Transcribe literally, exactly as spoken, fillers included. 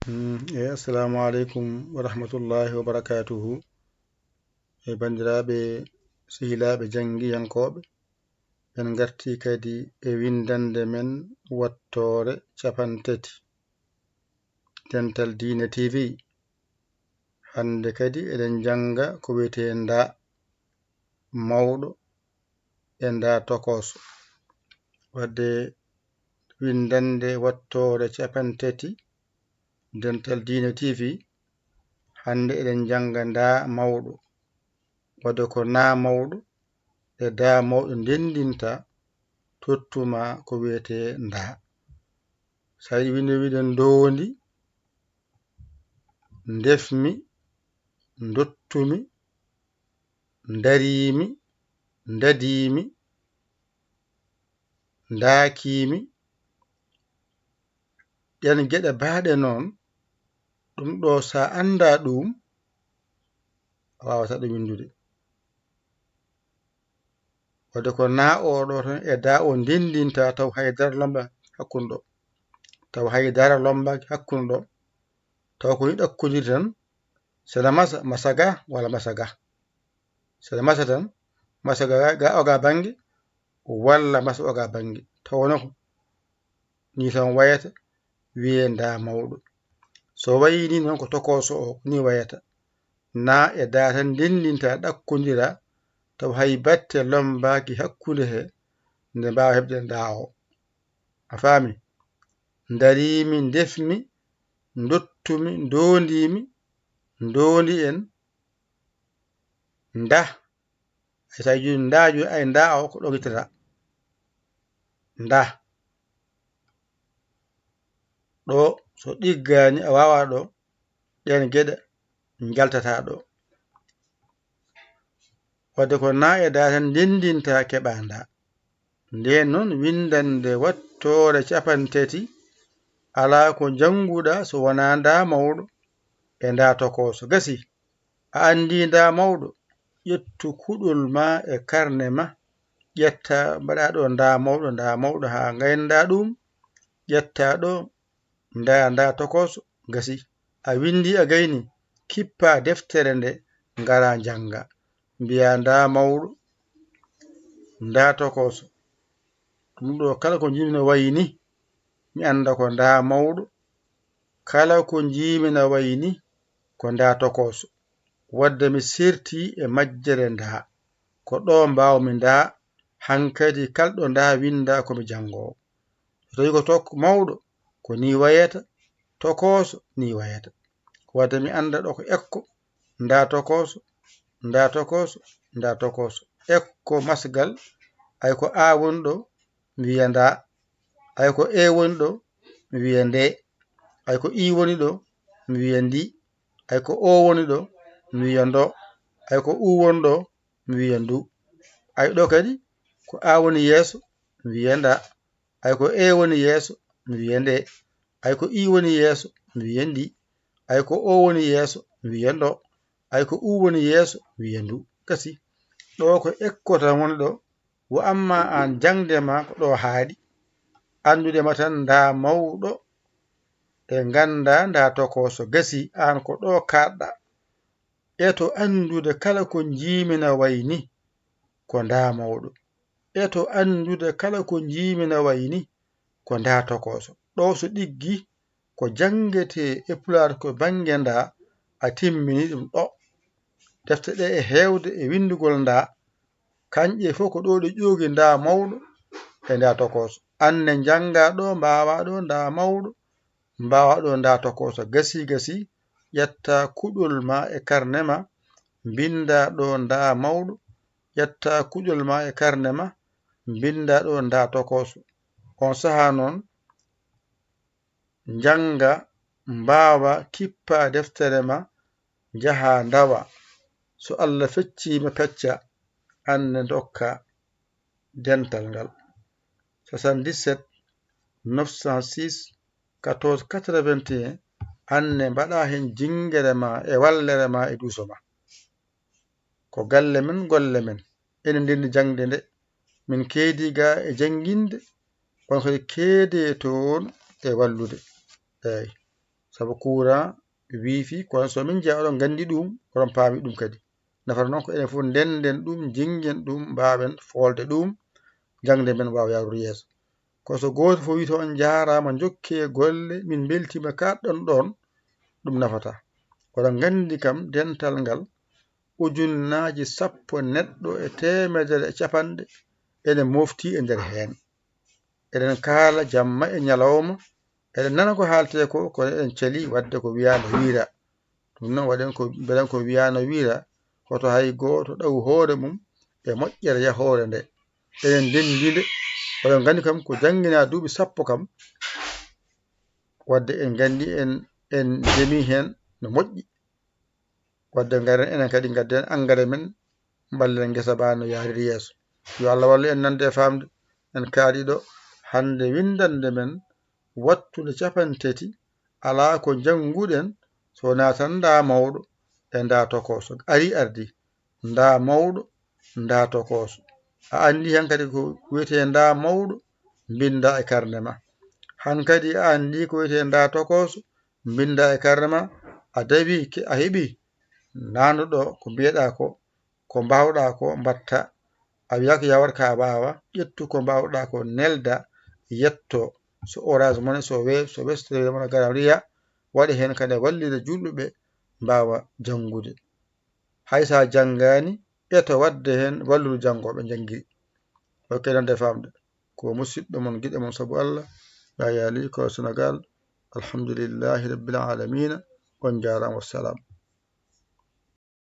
Mm, e, assalamu aleykum wa rahmatullahi wa barakatuhu. E, banndiraaɓe, sehilaaɓe janngiyankooɓe, en ngartii kadi e winndannde men wattoore capantati, Dental Diine T V. Hannde kadi eɗen njannga ko wiyetee ndaa mawɗo e ndaa tokooso. Wadde winndannde wattoore capantati, Dental Diine T V, hannde eɗen njannga ndaa mawɗo. Wadde ko naa mawɗo e daa mawɗo ndenndinta, tottuma ko wiyetee ndaa. So a yiɗi winnde, wiɗen ndoondi, ndefmi, ndottumi, ndariimi, ndadiimi, ndaakiimi. Ɗeen geɗe baaɗe noon, ɗum ɗo so a anndaa ɗum, a waawataa ɗum winndude. Wadde ko naa o ɗo tan e daa o ndenndinta taw hay dara lommbaaki hakkunde ɗo. Taw hay dara lommbaaki hakkunde ɗo. Taw ko ni ɗakkondiri tan, sene masa, masa ga walla masa ga. Sene masa tan, masa ga, ga o ga bannge, walla masa o ga bannge. Taw wona ko ni tan wayata, wiyee ndaa mawɗo. So wayi ni noon ko tokooso o, ko ni wayata. Naa e daa tan ndenndinta ɗakkondira, taw hay batte lommbaaki hakkunde he, nde mbaawa heɓde ndaa o. A faami? Ndariimi, ndefmi, ndottumi, ndoondiimi, ndoondi en, ndaa. Hay so a jooni ndaa jooni, ay ndaa o ko ɗo gittata. Ndaa. Ɗo so ɗiggaani, a waawaa ɗo, ɗeen geɗe njaltataa ɗo. Wadde ko naa e daa tan ndenndinta keɓa ndaa. Ndeen noon winndannde wattoore capantati, alaa ko njannguɗaa so wonaa ndaa mawɗo e ndaa tokooso. Gasi, a anndii ndaa mawɗo, ƴettu kuɗol ma e karne ma, ƴetta, mbaɗa ɗo ndaa mawɗo, ndaa mawɗo haa ngayndaa ɗum, ƴetta ɗo, ndaa, ndaa tokooso, gasi. A winndi, a gayni, kippa deftere nde, ngara njannga. Mbiya ndaa mawɗo, ndaa tokooso. Ɗum ɗo kala ko njiimi no wayi ni, mi annda ko ndaa mawɗo. Kala ko njiimi no wayi ni, ko ndaa tokooso. Wadde mi serti e majjere ndaa. Ko ɗo mbaawmi ndaa, hankadi kala ɗo ndaa winnda ko mi janngoowo. So tawi ko tok-, mawɗo, ko ni wayata, tokooso ni wayata. Wadde mi annda ɗo ko ekko, ndaa tokooso, ndaa tokooso, ndaa tokooso. Ekko masgal, ay ko a woni ɗo, mi wiya ndaa. Ay ko e woni ɗo, mi wiya ndee. Ay ko i woni ɗo, mi wiya ndi. Ay ko o woni ɗo, mi wiya ndo. Ay ko u woni ɗo, mi wiya ndu. Ay ɗo kadi, ko a woni yeeso, mi wiya ndaa. Ay ko e woni yeeso, mi wiya ndee. Ay ko i woni yeeso, mi wiya ndi. Ay ko o woni yeeso, mi wiya ndo. Ay ko u woni yeeso, mi wiya ndu. Gasi. Ɗo ko ekko tan woni ɗo. Wa amma aan, jaŋde ma ko ɗo haaɗi. Anndude ma tan ndaa mawɗo e nganndaa ndaa tokooso. Gasi, aan ko ɗo kaaɗɗaa. Eto anndude kala ko njiimi na wayi ni, ko ndaa mawɗo. Eto anndude kala ko njiimi na wayi ni, ko ndaa tokooso. Ɗo so ɗiggi, ko janngetee e Pulaar ko bannge ndaa, a timmini ɗum ɗo. Defte ɗe e heewde e winndugol ndaa, kañƴe fof ko ɗo ɗe ƴoogi ndaa mawɗo e ndaa tokooso. Aan ne njanngaa ɗo, mbaawaa ɗo ndaa mawɗo, mbaawaa ɗo ndaa tokooso. Gasi, gasi, ƴetta kuɗol ma e karne ma, mbinndaa ɗo ndaa mawɗo, ƴetta kuɗol ma e karne ma, mbinndaa ɗo ndaa tokooso. On sahaa noon, njannga, mbaawa, kippa deftere ma, njaha ndawa. So Allah feccii ma pecca, aan ne ndokka dental ngal. Soixante-dix-sept, neuf cent six, quatorze quatre-vingt-un, aan ne mbaɗa heen jinngere ma e wallere ma e duuso ma. Ko galle men, golle men. Enen ndenndi jaŋde nde. Min keedi ga e jannginde, on kadi keedee toon e wallude. Eey. sabu courant, wifi, kono so min njeyaa oɗon nganndi ɗum, oɗon paami ɗum kadi. Nafata noon ko enen fof ndennden ɗum, njinngen ɗum, mbaawen foolde ɗum, jaŋde men waawa yaarude yeeso. Ko so gooto fof wiyta on njaaraama, njokkee golle, min mbeltiima kaaɗɗon ɗoon, ɗum nafata. Oɗon nganndi kam dental ngal ujunnaaji sappo neɗɗo e teemedere e capanɗe ene mofti e nder heen. Eɗen kaala jamma e ñalawma, eɗen nana ko haaltee ko, kono eɗen calii waɗde ko wiyaano wiira. Ɗum noon waɗen ko mbeɗen ko wiyaano wiira, hoto hay gooto ɗaw hoore mum e moƴƴere yahoore nde. Eɗen ndenndi nde, oɗon nganndi kam ko jannginaa duuɓi sappo kam, waɗde en nganndi en, en ndemii heen no moƴƴi. Waɗde ngaren enen kadi ngadden engrais men, mballen ngesa ba no yaariri yeeso. Yo Allah wallu en nande e faamde. En kaaɗi ɗo hannde winndande men wattude capantati, alaa ko njannguɗen so wonaa tan ndaa mawɗo e ndaa tokooso. Ari ardi, ndaa mawɗo, ndaa tokooso. A anndi heen kadi ko wiyetee ndaa mawɗo, mbinnda e karne ma. Han kadi a anndi ko wiyetee ndaa tokooso, mbinnda e karne ma. A dawi ke, a heɓi naanduɗo ko mbiyeɗaa ko, ko mbaawɗaa ko mbatta. A wiyaaka yawat ka waawa, ƴettu ko mbaawɗaa ko nelda, yetto. So Orange Money, so Wave, so Western Union, Garam Ria, waɗe heen kadi wallira julɓe ɓe mbaawa janngude. Hay so a janngaani, eto waɗde heen wallude janngooɓe njanngiri. Ok, nande faamde. Ko musidɗo mon, giɗo mon sabu Allah, Yaya Ly ko Senegal. Alhamdulillahi Rabbil Alamina. On njaaraama, wassalam.